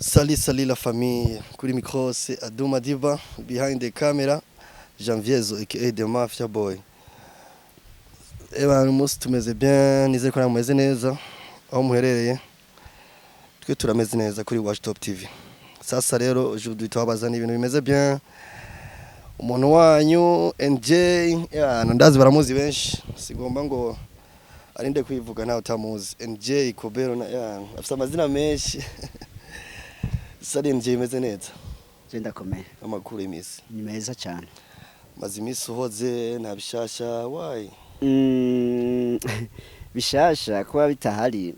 Salut, salut la famille. Kuri micro, c'est Adou Madiba. Behind the camera, Janviezo aka The Mafia Boy. Eba umunsi tumeze bien, nizere ko namwe mumeze neza aho muherereye. Twe turameze neza kuri Watch Top TV. Sasa rero aujourd'hui twabazana ibintu bimeze bien. Umuntu wanyu NJ, ya ndazi baramuzi benshi. Sigomba ngo arinde kwivuga ntawe utamuzi. NJ Kobero na ya afite amazina menshi. Salut NJ, imeze neza? Je ndakomeye. Amakuru y'imisi? Ni meza cyane. Maze iminsi uhoze, nta bishasha, why? Bishasha kuba bitahari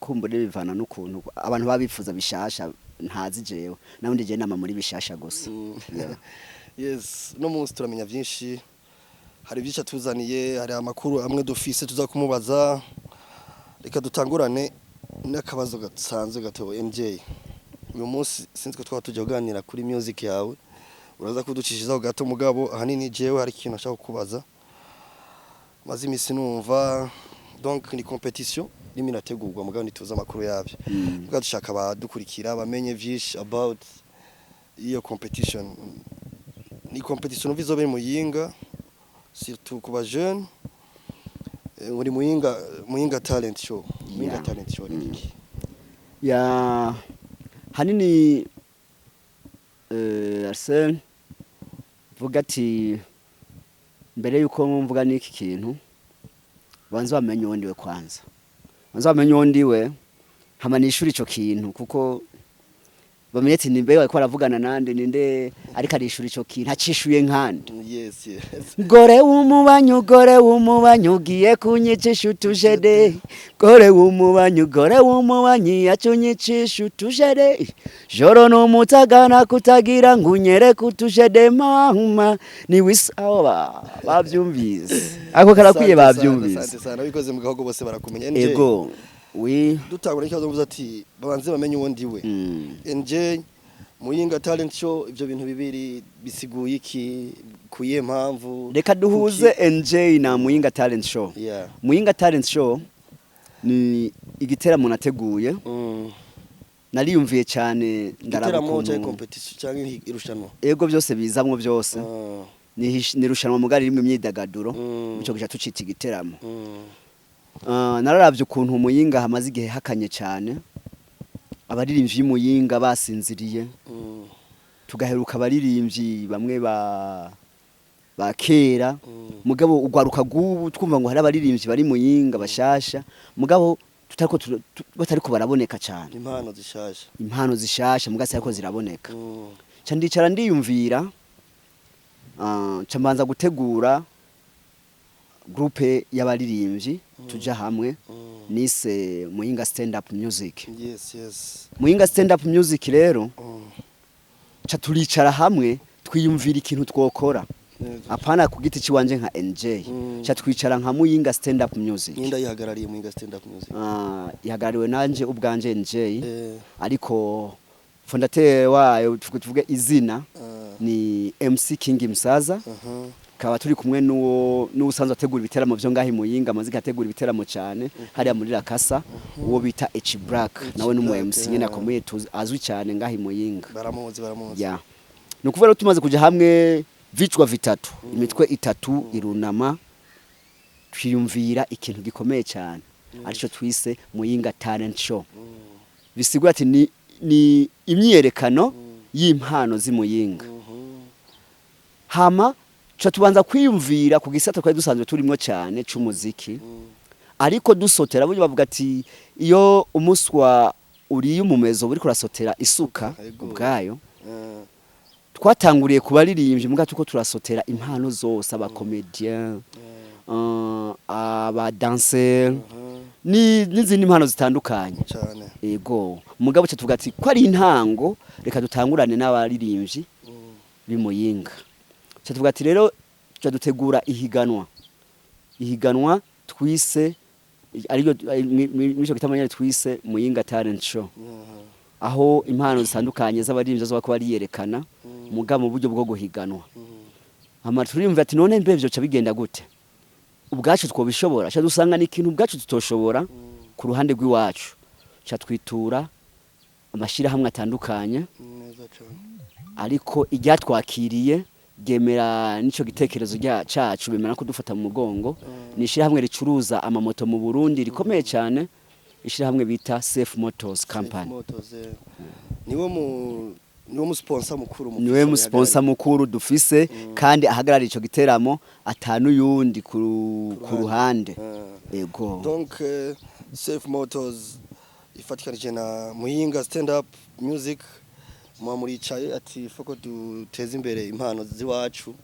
kumbure bivana n'ukuntu abantu baba bifuza bishasha, ntazi jewe nabundi je nama muri bishasha gusa. Yeah. Yes, no munsi turamenya byinshi, hari byinshi atuzaniye, hari amakuru amwe dufise tuza kumubaza. Reka dutangurane n'akabazo gasanzwe gato. MJ, uyu munsi sinzi ko twaba tujya kuganira kuri music yawe, uraza kuducishizaho gato, mugabo ahanini jewe hari ikintu nashaka kukubaza. Maze iminsi numva donc ni competition irimo irategurwa, mugabo ntituzi amakuru yabyo. Mugabo dushaka abadukurikira bamenye vyinshi about iyo competition. Ni competition numva izobera i Muyinga, surtout ku ba jeune. Muri Muyinga, Muyinga Talent Show. Muyinga Talent Show ni iki? Ya, hanini Arsene, vuga ati mbere yuko mvuga n'iki kintu, banza bamenye uwo ndiwe kwanza, banza bamenye uwo ndiwe, hama nishuri ico kintu, kuko bamenye ati nimbe bariko baravugana nande, ninde ariko arishura ico kintu, acishuye nkande. Gore w'umubanyi, gore w'umubanyi, ugiye kunyicisha utujede. Gore w'umubanyi, gore w'umubanyi, yacunyicisha utujede. Joro n'umutagana kutagira ngo unyere kutujede, mama ni wisawa bavyumvise ako karakwiye. Asante sana. Bavyumvise. Asante sana, wikoze mu gahugu bose barakumenya, NJ. Ego, oui. Dutangura ikibazo, mvuze ati babanze bamenye uwo ndiwe. NJ, Muyinga Talent Show, ivyo bintu bibiri bisiguye iki, kuyihe mpamvu? Reka duhuze NJ na Muyinga Talent Show. Muyinga Talent Show ni igiteramo nateguye. Nariyumviye cyane, ndaraba Igiteramo cyangwa ukuntu competition cyangwa irushanwa? Ego, byose bizamwo byose. Ni irushanwa mugari rimwe imyidagaduro. Ico gica tucita igiteramo. Nararavye ukuntu Muyinga hamaze igihe hakanye cyane, abaririmbyi Muyinga basinziriye. Tugaheruka abaririmbyi bamwe ba kera. Mugabo ugwaruka gubu twumva ngo hari abaririmbyi bari Muyinga bashasha, mugabo tutariko batariko baraboneka cyane. Impano zishasha. Impano zishasha mugabo ariko ziraboneka. Ca ndicara ndiyumvira, ca mbanza gutegura groupe y'abaririmbyi tuja hamwe. Nise Muyinga Stand Up Music. Muyinga Stand Up Music rero, ca turicara hamwe twiyumvira ikintu twokora. Apana ku giti ciwanje nka NJ. Ca twicara nka Muyinga Stand Up Music. Ninda yihagarariye Muyinga Stand Up Music? Ihagarariwe nanje ubwanje NJ. Ariko fondateur wayo, tuvuge izina, ni MC King Msaza. Kaba turi kumwe n'uwo n'usanzwe ategura ibiteramo byo ngaho i Muyinga, amaze ategura ibiteramo cyane hariya muri Rakasa, uwo bita H Black. H Nawe n'umu Black, MC nyene akomeye azwi cyane ngaho i Muyinga. Baramuzi, baramuzi. Ya, ni ukuvuga rero tumaze kuja hamwe, vichwa vitatu, imitwe itatu irunama, twiyumvira ikintu gikomeye cyane arico twise Muyinga Talent Show. Bisigura ati ni imyiyerekano y'impano z'Imuyinga. Hama ca tubanza kwiyumvira ku gisata twari dusanzwe turimwo cyane c'umuziki. Ariko dusotera, burya bavuga ati iyo umuswa uriye umumezo buriko urasotera isuka ubwayo. Twatanguriye ku baririmbyi, muga tuko turasotera impano zose, aba comédien, aba danseur, n'izindi mpano zitandukanye. Cyane. Ego, mugabo ca tuvuga ati ko ari intango, reka dutangurane n'abaririmbyi b'Imuyinga. Ca tuvuga ati rero ca dutegura ihiganwa twise, ariryo mw'ico gitamanya twise Muyinga Talent Show, aho impano zitandukanye z'abaririmbyi zo kuba bariyerekana, mugabo mu buryo bwo guhiganwa. Hama turiyumva ati none mbe vyoca bigenda gute, ubwacu twobishobora? Ca dusanga ni ikintu ubwacu tutoshobora. Ku ruhande rw'iwacu ca twitura Amashyirahamwe atandukanye, Neza cyane. ariko iryatwakiriye ryemera n'ico gitekerezo cacu, bemera kudufata mu mugongo, ni ishyirahamwe ricuruza amamoto mu Burundi rikomeye cyane, ishyirahamwe bita Safe Motors Company. Safe Motors, niwo mu sponsor mukuru mufise? Niwe mu sponsor mukuru dufise kandi ahagarariye ico giteramo, atanu yundi ku ruhande. Ego. Donc Safe Motors ifatikanije na Muyinga Stand Up Music, muba muricaye ati foko duteze imbere impano z'iwacu.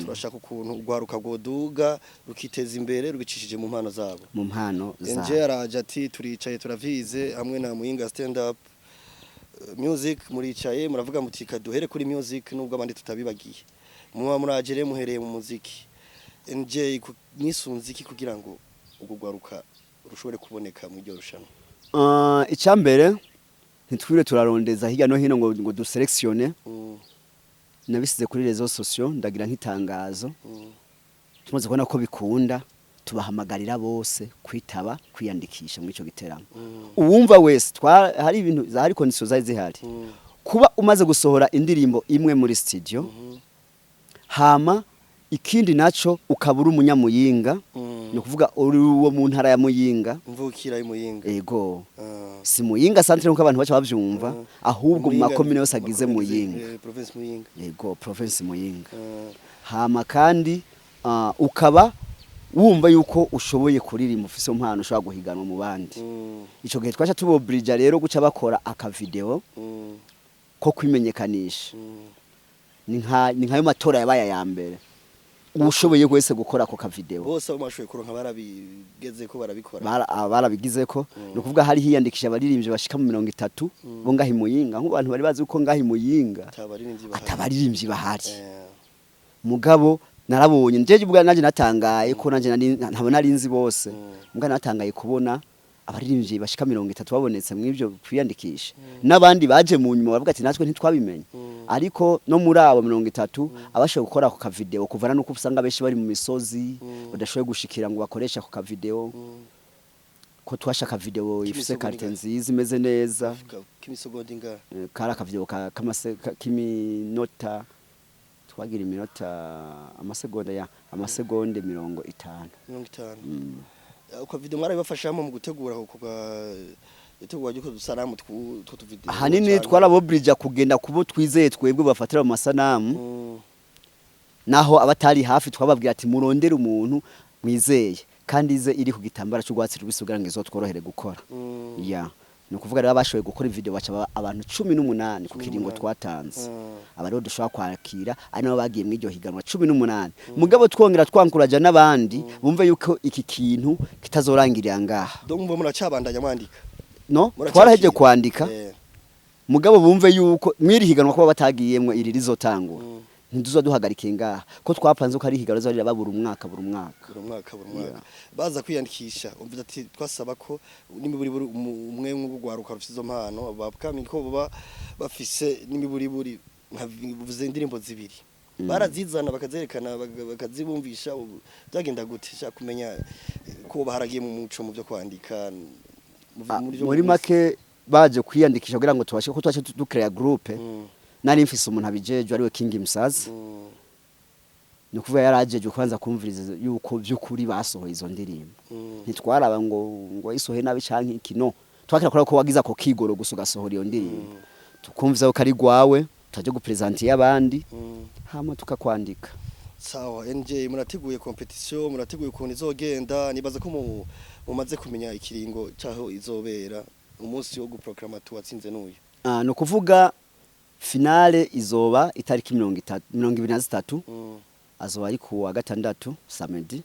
Turashaka ukuntu urwaruka rwoduga rukiteza imbere rubicishije mu mpano zabo. Mu mpano NJ zabo. araje ati turicaye turavyize hamwe na Muyinga Stand Up Music, muricaye muravuga muti kaduhere kuri music nubwo abandi tutabibagiye. Muba muraje rero muhereye mu muziki. NJ, mwisunze iki kugira ngo urwo rwaruka rushobore kuboneka mu iryo rushanwa? Icyambere, ntitwire turarondeza hirya no hino ngo dusélectionne. Nabisize kuri réseaux sociaux, ndagira nk'itangazo. Tumaze kubona ko bikunda, tubahamagarira bose kwitaba kwiyandikisha muri ico giteramo. Uwumva wese hari ibintu zahari, conditions zari zihari: kuba umaze gusohora indirimbo imwe muri studio, hama ikindi naco ukaba uri umunyamuyinga, ni ukuvuga uri uwo mu ntara ya Muyinga. Mvukira y'Muyinga. Ego. Si Muyinga centre nkuko abantu baca bavyumva, ahubwo mu Muyinga, makomine yose agize makomine Muyinga. Province Muyinga. Ego, province Muyinga. Hama kandi ukaba wumva yuko ushoboye kuririmba, ufise impano ushobora guhiganwa mu bandi. Ico gihe twaca tubobrija rero guca bakora akavideo ko kwimenyekanisha. Ni nkayo matora yabaye aya mbere, ushoboye wese gukora ako kavideo. Bose abo mashoboye kuronka barabigeze ko barabikora? Barabigizeko. Ni ukuvuga hari hiyandikisha abaririmbyi bashika mu 30 bo ngaha i Muyinga, nk'abantu bari bazi uko ngaha i Muyinga atabaririmbyi bahari. Atabaririmbyi bahari. Mugabo narabonye njeje ubwa nanje natangaye ko nanje ntabwo nari nzi bose. Mbwa natangaye kubona abaririmbyi bashika 30 babonetse mw'ivyo kwiyandikisha, n'abandi baje mu nyuma bavuga ati natwe ntitwabimenye. Ariko no muri abo 30 abashoboye gukora ako kavideo, kuvana nuko usanga benshi bari mu misozi, badashoboye gushikira ngo bakoreshe ako kavideo, ko twashaka video ifise K'imisogonda qualité ingahe? nziza, imeze neza. K'imisogonda ingahe? Kari akavideo k'iminota, twagira iminota, amasegonda ya amasegonda 50. 50. Uko video mwarabibafashamo mu gutegura ako ga itegurwa ry'uko dusanamu tw'utuvideo? Ahanini twarabobrija kugenda kubo twizeye twebwe bafatira mu masanamu. Naho abatari hafi twababwira ati murondere umuntu mwizeye kandi ize iri ku gitambara cy'urwatsi rubisi kugira ngo izotworohere gukora. Ya, ni ukuvuga rero abashoboye gukora video baca baba abantu 18 ku kiringo 18. twatanze. Aba rero dushobora kwakira ari nabo bagiye muri iryo higanwa 18, mugabo twongera twankuraja n'abandi bumve yuko iki kintu kitazorangirira ngaha. Donc mwe muracabandanya mwandika? No. Muracakira. Twaraheje kwandika. Mugabo bumve yuko mwiri higanwa kuba batagiyemwo, iri rizotangura, ntituzo duhagarike ngaha, ko twapanze ko ari higanwa rizoba riraba buri mwaka, buri mwaka. Buri mwaka, buri mwaka baza kwiyandikisha. Umva ati twasaba ko n'imiburiburi umwe nk'ugwaruka rufise izo mpano bapkami ko baba bafise n'imiburiburi nkavuze indirimbo zibiri, barazizana bakazerekana, bakazibumvisha. Ubu byagenda gute? Shaka kumenya ko baharagiye mu muco mu byo kwandika Muri make baje kwiyandikisha kugira ngo tubashe ko twace ducréa groupe. Nari mfise umuntu abijejwe ariwe King Musazi. Ni ukuvuga yarajeje kubanza kumviriza yuko by'ukuri basohoye izo ndirimbo. Ntitwaraba ngo wayisohoye nabi canke iki, no twakira ko wagize ako kigoro gusa ugasohora iyo ndirimbo, tukumviza ko ari gwawe, tutaje gupresenter y'abandi, hama tukakwandika. Sawa NJ, murateguye compétition, murateguye ukuntu izogenda. Nibaza ko mumaze kumenya ikiringo caho izobera, umunsi wo guproclama tuwatsinze n'uyu. Ni ukuvuga finale izoba itariki 30, 23. Azoba ari ku wa gatandatu, samedi.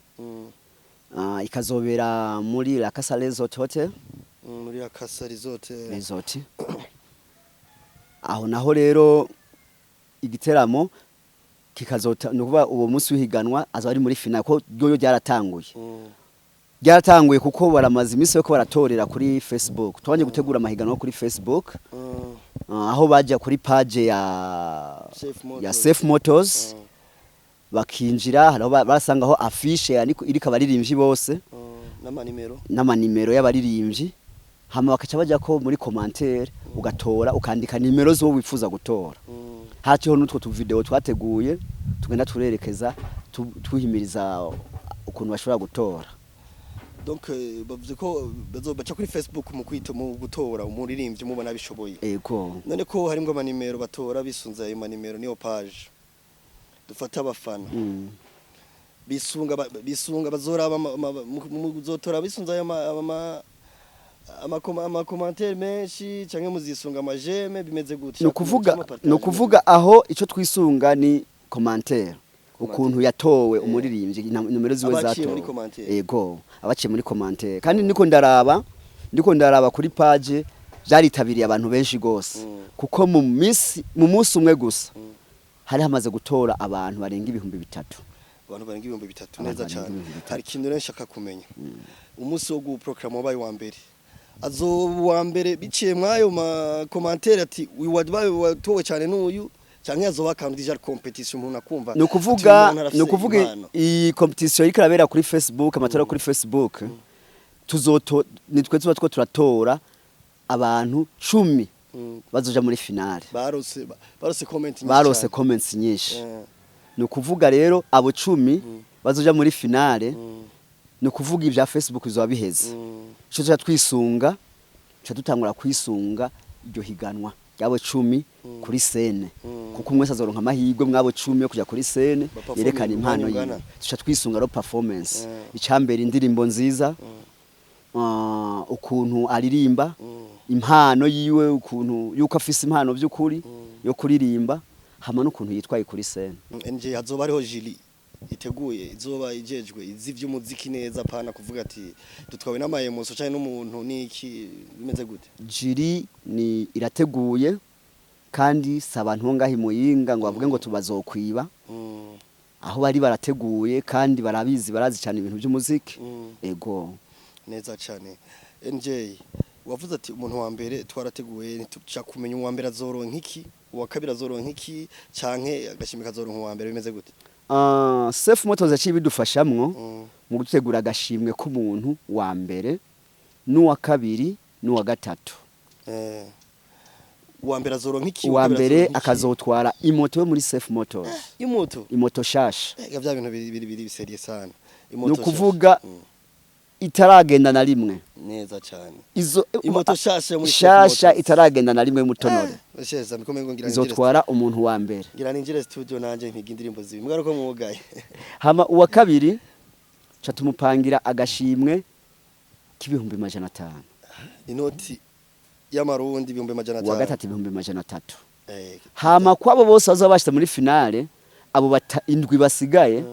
Ikazobera muri La Casa Resort Hotel. Muri Akasa Resort. Resort. Aho naho rero igiteramo kikazota, ni ukuvuga uwo munsi w'ihiganwa azoba ari muri finale, ko ryo ryaratanguye. Ryaratanguye kuko baramaze iminsi yo baratorera kuri Facebook. Twabanje gutegura amahiganwa kuri Facebook, aho bajya kuri page ya Safe Motors. ya Safe Motors. Bakinjira hariho barasangaho affiche iriko abaririmbyi bose n'amanimero. N'amanimero y'abaririmbyi. Hama bakaca baja ko muri commentaire, ugatora, ukandika nimero z'uwo wifuza gutora. Haciho n'utwo tuvideo twateguye tugenda turerekeza tuhimiriza ukuntu bashobora gutora. Donc bavuze ko bazobaca kuri Facebook mu kwita mu gutora umuririmbyi mubona bishoboye. Ego. None ko harimwo amanimero, batora bisunze ayo manimero, niyo page dufata abafana bisunga bazoraba muzotora bisunze ayo amacommentaires menshi canke muzisunga amaj'aime? Bimeze gute? Ni ukuvuga aho ico twisunga ni commentaire, ukuntu yatowe umuririmbyi, nomero ziwe Abaciye muri zatowe. commentaire. Ego, abaciye muri commentaire. Kandi ndiko ndaraba kuri page, byaritabiriye abantu benshi gose, kuko mu munsi umwe gusa hari hamaze gutora abantu barenga 3000. Abantu barenga 3000. Abantu Neza barenga cyane. 3000. Hari ikintu rero nshaka kumenya: umunsi wo guproclama, wabaye wa mbere azoba uwa mbere biciye mwayo ma commentaire, ati uyu wabaye watowe cyane n'uyu, canke azoba akantu déjà compétition, umuntu akumva Ni ati ukuvuga uyu muntu arafise ni ukuvuga impano. Iyi compétition iriko irabera kuri Facebook, amatora kuri Facebook, tuzoto nitwe tuba two turatora abantu 10 bazoja muri finale. Barose comment nyinshi Barose cane. comments nyinshi. Ni ukuvuga rero abo 10 bazoja muri finale, ni ukuvuga ibya Facebook bizoba biheze. Ico tuca twisunga, tuca dutangura kwisunga iryo higanwa ry'abo 10 kuri scène, kuko umwe wese azoronka amahirwe mw'abo 10 yo kuja kuri scène Baperforme yerekana impano umwanya yiwe. ungana. Tuca twisunga rero performance, icambere indirimbo nziza, ukuntu aririmba, impano yiwe, ukuntu yuko afise impano by'ukuri yo kuririmba, hama n'ukuntu yitwaye kuri scène. NJ, hazoba hariho jury iteguye, izoba ijejwe izi vy'umuziki neza, pana kuvuga ati dutwawe n'amaémotions canke n'umuntu niki? Bimeze gute? Jury ni irateguye, kandi si abantu bo ngaho i Muyinga ngo bavuge ngo tubazokwiba. Aho bari barateguye kandi barabizi, barazi cyane ibintu by'umuziki. Ego. Neza cyane. NJ, wavuze ati umuntu wa mbere twarateguye, ntituca kumenya uwa mbere azoronka iki, uwa kabiri azoronka iki, canke agashimwe kazoronka uwa mbere? Bimeze gute? Safe Motors yaciye bidufashamwo mu gutegura agashimwe k'umuntu wa mbere n'uwa kabiri n'uwa gatatu. Uwa mbere azoronka iki? Uwa kabiri mbere azoronka iki? Akazotwara imoto yo muri Safe Motors. Imoto? Imoto shasha. Ega bya bintu biri sérieux sana. Ni ukuvuga itaragenda na rimwe. Neza cyane. Izo Imoto shasha yo muri Safe shasha Motors. itaragenda na rimwe mutonore. Sheza mikomeye ngo ngira ninjire Izotwara umuntu wa mbere. Ngira ninjire studio nanje nkiga indirimbo zibi mbwa ko mwugaye. Hama uwa kabiri ca tumupangira agashimwe k'500,000. Inoti y'amarundi 500,000. Uwa gatatu 300,000. Hama kwabo bose bazoba bashitse muri finale, abo bata indwi basigaye,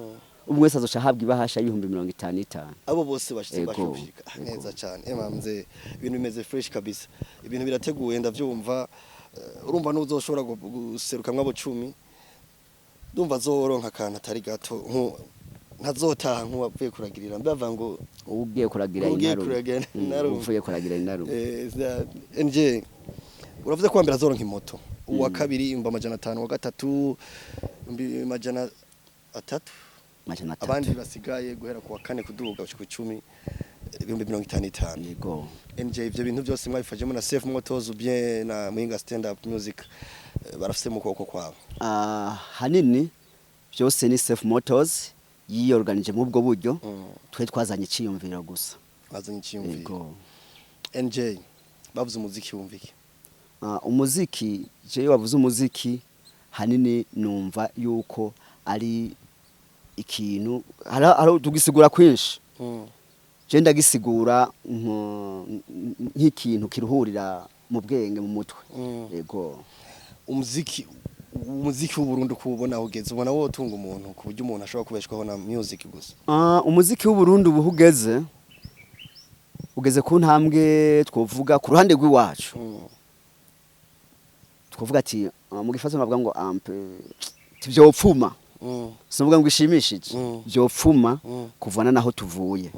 umwe wese azoca ahabwa ibahasha y'55,000. Abo bose bashitse Ego, bashushika. ego. Neza cyane. Emamze, ibintu bimeze fresh kabisa, ibintu birateguye, ndavyumva. Urumva n'uzoshobora guserukamwo abo 10, ndumva azoronka akantu atari gato, ntazotaha nk'uwavuye kuragirira mbava ngo Ugiye kuragira Ugiye inarume. Kuragira inarume. Uvuye kuragira inarume. NJ, uravuze ko wa mbere azoronka imoto, uwa kabiri 500,000, uwa gatatu 300,000. 300. Abandi basigaye guhera ku wa kane kuduga gushika ku 10, 55,000. Yego. NJ, ivyo bintu byose mwabifashemo na Safe Motors bien na Muhinga Stand Up Music, barafise mu kuboko kwabo? Ah, hanini byose ni Safe Motors yiyorganije mu ubwo buryo. Twe twazanye iciyumviro gusa. Bazanye iciyumviro. Yego. NJ, bavuze umuziki wumvike? Ah, umuziki, jewe wavuze umuziki, hanini numva yuko ari ikintu hari tugisigura kwinshi. Je ndagisigura nk'ikintu kiruhurira mu bwenge, mu mutwe. Yego. Umuziki w'Uburundi kubona aho ugeze, ubona wotunga umuntu ku buryo umuntu ashobora kubeshwaho na music gusa? Ah, umuziki w'Uburundi ubu ugeze ku ntambwe twovuga ku ruhande rw'iwacu, twovuga ati mu gifaransa bavuga ngo ampe tivyopfuma, sinovuga ngo ishimishije, vyopfuma kuvana naho tuvuye.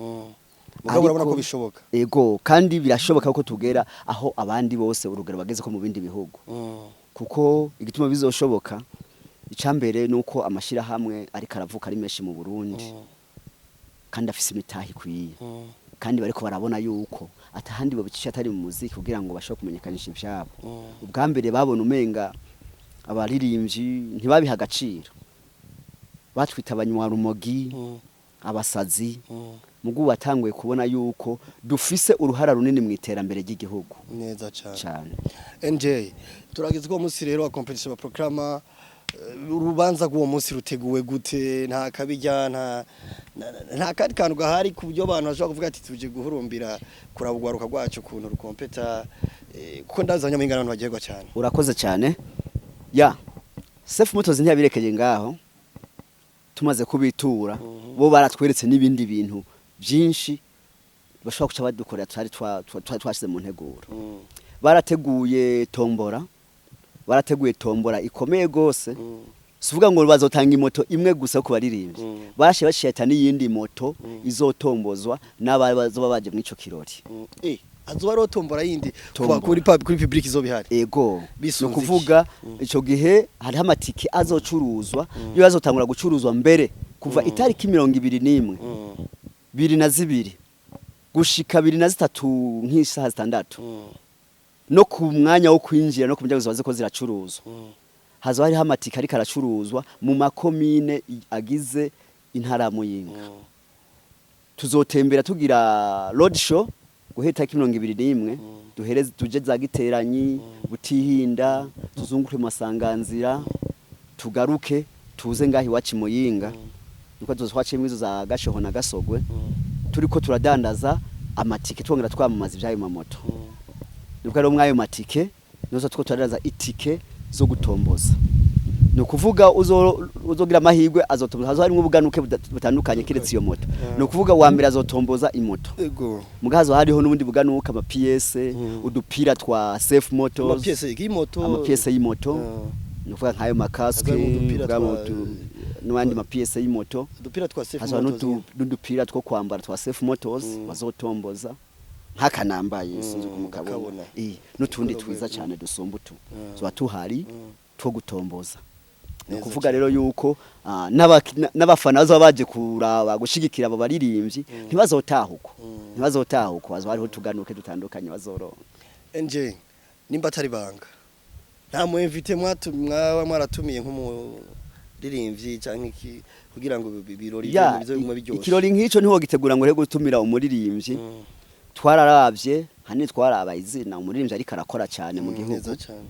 Mugabo urabona ko Ariko- bishoboka? Ego, kandi birashoboka ko tugera aho abandi bose urugero bageze ko mu bindi bihugu, kuko igituma bizoshoboka, icambere nuko amashirahamwe ariko aravuka ari menshi mu Burundi, kandi afise imitahe ikwiye, kandi bariko barabona yuko atahandi babicisha atari mu muziki kugira ngo bashobore kumenyekanisha ivyabo. Ubwa mbere babona umenga abaririmbyi ntibabiha agaciro, batwita abanywarumogi, abasazi. Mugu batanguye kubona yuko dufise uruhara runini mu iterambere ry'igihugu. Neza cyane. Cyane. NJ, turageze uwo munsi rero wa competition ba proclama. Urubanza rw'uwo munsi ruteguwe gute? Nta kabijya, nta kandi kantu gahari ku buryo abantu bashobora kuvuga ati tuje guhurumbira kuraba urwaruka rwacu ukuntu rukompeta, kuko ndazi Abanyamuyinga abantu baryoherwa cyane. Urakoze cyane. Ya Safe Motors ntiyabirekeye ngaho. Tumaze kubitura, bo baratweretse n'ibindi bintu byinshi bashobora kuca badukorera twari twashize mu nteguro. Barateguye tombora, barateguye tombora ikomeye gose. Sivuga ngo bazotanga imoto imwe gusa ku baririmbyi, bashe basheta n'iyindi moto izotombozwa n'abazoba baje mw'ico kirori. Azoba ariho tombora yindi Tombora. kuba kuri public izoba ihari? Ego. Bisunze Ni ukuvuga ico gihe hariho amatike azocuruzwa, yo azotangura gucuruzwa mbere kuva itariki 21, 22 gushika 23 nk'isaha 6, no ku mwanya wo kwinjira no ku muryango ziba ziko ziracuruzwa. Hazoba hariho amatike ariko aracuruzwa mu makomine agize intara ya Muyinga. Tuzotembera tugira road show guhera itariki 21, duhereze tuje za Giteranyi, Butihinda, tuzunguruke mu Masanganzira, tugaruke tuze ngaho iwacu i Muyinga, niko tuzwaciyemo izo za Gashoho na Gasogwe, turiko turadandaza amatike, twongera twamamaza ivy'ayo mamoto. Nibwo rero mw'ayo matike nizo two turadandaza itike zo gutomboza. Ni ukuvuga uzogira amahirwe azotomboza, hazoba harimwo ubuganuke butandukanye kiretse iyo moto. Ni ukuvuga uwa mbere azotomboza imoto, muga hazoba hariho n'ubundi buganuke, ama pièces, udupira twa Safe Motors. Ama pièces y'imoto. Ama pièces y'imoto, ni ukuvuga nk'ayo ma casques, Hazoba harimwo udupira n'ayandi ma pièces y'imoto. Udupira twa Safe Hazoba Motors. n'udupira two kwambara twa Safe Motors bazotomboza, nk'aka nambaye, sinzi uko mukabona. Ndakabona. N'utundi Ndakabona. twiza cyane dusumba utu tuba tuhari two gutomboza. Ni Neza ukuvuga cyane. rero yuko n'abafana bazoba baje kuraba gushigikira abo baririmbyi ntibazotaha uko, ntibazotaha uko, hazoba hariho utuganuke dutandukanye bazoronka. NJ, nimba atari banga, nta mu invité mwaba mwaratumiye nk'umuririmbyi canke iki kugira ngo ibirori Ya, bize biguma biryoshe? Ikirori nk'ico ntiwogitegura ngo ure gutumira umuririmbyi. Twararavye hanini, twaraba izina umuririmbyi ariko arakora cyane mu gihugu. Neza cyane.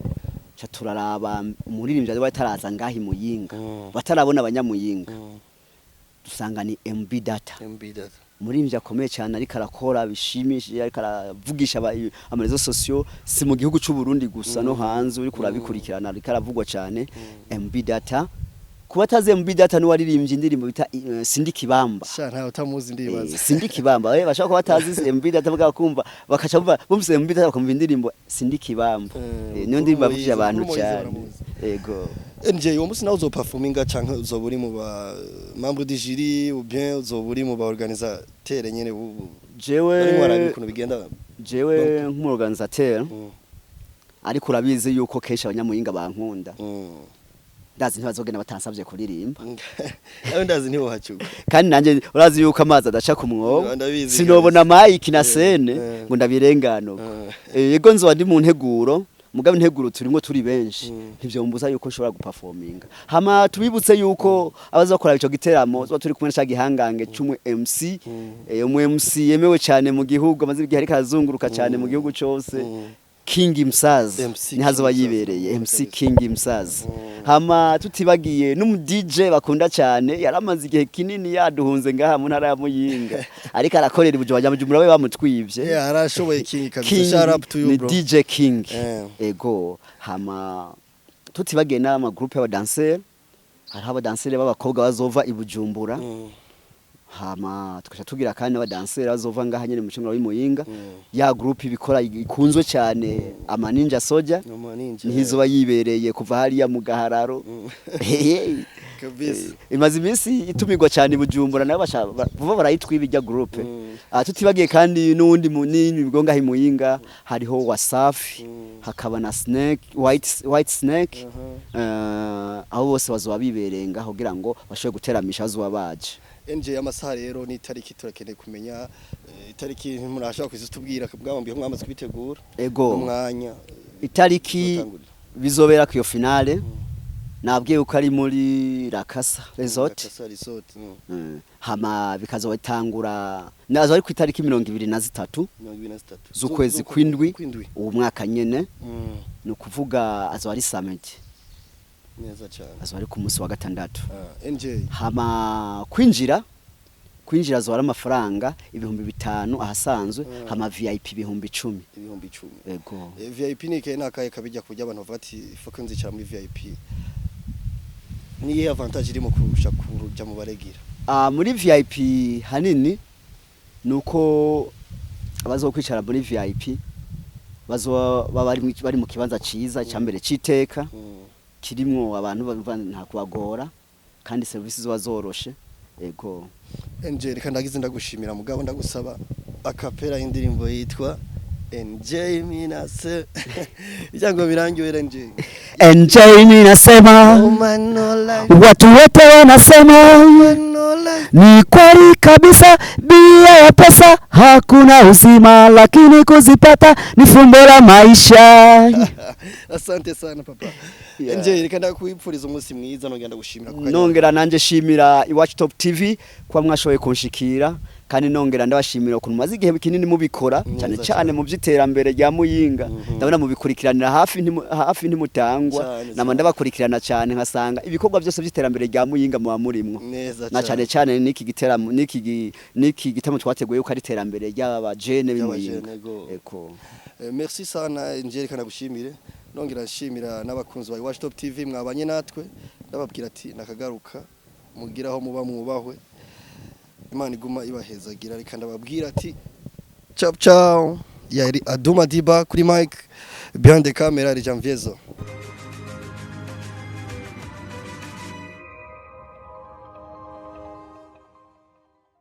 Ca turaraba umuririmbyi ari bataraza ngahi Muyinga, batarabona Abanyamuyinga, dusanga ni MB Data. MB Data. Umuririmbyi akomeye cyane ariko arakora bishimishije, ariko aravugisha ama réseaux sociaux, si mu gihugu c'u Burundi gusa, no hanze uriko urabikurikirana, ariko aravugwa cyane, MB Data. Kuba atazi MB Data ni waririmbye indirimbo bita Sindi Kibamba. Sha, ntawe utamuzi ndibaza. Sindi Kibamba, bashaka kuba batazi MB Data baga kumva bakaca bumva bumvise MB Data bakumva indirimbo Sindi Kibamba. Niyo ndirimbo kuri yavugije abantu Moise cyane. baramuzi. Ego. NJ, uwo munsi nawe uzoperforminga canke uzoba uri mu ba membre du jury ou bien uzoba uri mu ba organisateur nyene Jewe barimo baraba ukuntu bigenda? Jewe nk'umorganisateur, ariko urabizi yuko kenshi Abanyamuyinga bankunda, ndazi ntibazogenda batansabye kuririmba. Nawe ndazi ntiwohacuka. Kandi nanjye urazi yuko amazi adaca ku mwobo, Ndabizi sinobona kabisa. mic na scène ngo ndabirengane uko. Yego, nzoba ndi mu nteguro, mugabo integuro turimo turi benshi, ntivyombuza yuko nshobora guperforminga. Hama tubibutse yuko abazakora ico giteramo tuba turi kumwe na ca gihangange c'umu MC, umu MC yemewe cyane mu gihugu, amaze igihe ariko arazunguruka cyane mu gihugu cose, King Msazi. MC Niho azoba King Msazi. yibereye, MC Kabisa. King Msazi. Hama tutibagiye n'umu DJ bakunda cyane, yaramaze igihe kinini yaduhunze ngaha mu ntara ya Muyinga, ariko arakorera i Bujumbura. Bujumbura we bamutwivye. Yeah, arashoboye King kabisa. King Shout out to you, ni bro. DJ King. Ego. Hama tutibagiye n'ama groupe y'abadanseri, hariho abadanseri b'abakobwa bazova i Bujumbura. Hama tukaca tugira kandi n'abadanseri bazova ngaha nyene mu cungura w'Imuyinga, ya groupe ibikora ikunzwe cyane, ama Ninja Soja. Ama Ninja. Niho yibereye kuva hariya mu Gahararo. Kabisa. Imaze iminsi itumirwa cyane i Bujumbura, nabo vuba barayitwiba ijya groupe. Tutibagiye kandi n'uwundi munini bwo ngaha i Muyinga, hariho Wasafi, hakaba na Snake White, White Snake. Aho bose bazoba bibereye ngaho kugira ngo bashobore guteramisha bazoba baje. NJ, amasaha rero n'itariki turakeneye kumenya. Itariki murashaka kuzitubwira, bwabambiye mwamaze kubitegura? Ego. Umwanya? Itariki Uzotangurira. bizobera ku iyo finale, nabwiye ko ari muri Rakasa Resort. Rakasa Resort. Hama bikazotangura nazo ari ku itariki 23 23 z'ukwezi kw'indwi kw'indwi. Uwo mwaka nyene. Ni ukuvuga azoba ari samedi. Neza cyane. Azoba ari ku munsi wa gatandatu. Ah, NJ. Hama kwinjira azoba ari amafaranga 5000 ahasanzwe, hama VIP 10,000. 10,000. Ego. VIP ni ikaye nakaye kabijya kujya abantu bavuga ati faut nzicara muri VIP? Ni iyihe avantage irimo kurusha kuja mu baregira? Ah, muri VIP hanini nuko abazokwicara muri VIP bazoba baba bari mu kibanza ciza cyambere citeka, kirimwo abantu bumva nta kubagora, kandi serivisi ziba zoroshe, ego. NJ, reka ndagize ndagushimira, mugabo ndagusaba a cappella y'indirimbo yitwa NJ Minase ijyango birangiwe, NJ. NJ ninasema, Oh man, no life. Watu wote wanasema No life. Ni kweli kabisa, bila ya pesa hakuna uzima, lakini kuzipata ni fumbo la maisha. Asante sana, papa. Yeah. NJ, reka ndakwipfuriza umunsi mwiza, nongera ndagushimira ku kanya. Nongera nanje shimira Iwacu Top TV kuba mwashoboye kunshikira, kandi nongera ndabashimira ukuntu maze igihe kinini mubikora Neza cyane cyane. cyane mu by'iterambere rya Muyinga. Ndabona mubikurikiranira hafi, hafi ntimutangwa. Cyane, Nama cyane. ndabakurikirana cyane, nkasanga ibikorwa byose by'iterambere rya Muyinga muba murimwo. Neza. Na cyane cyane n'iki giteramo, n'iki gitamo twateguye yuko ari iterambere ry'abajene b'Imuyinga. Ry'abajene, go. Eko. Merci sana NJ, reka ndagushimire, nongera nshimira n'abakunzi ba Iwacu Top TV mwabanye natwe. Ndababwira ati nakagaruka, mugiraho muba mwubahwe, Imana iguma ibahezagira. Reka ndababwira ati ciao ciao. Yari Aduma Diba kuri mic, behind the camera ari Janviezo.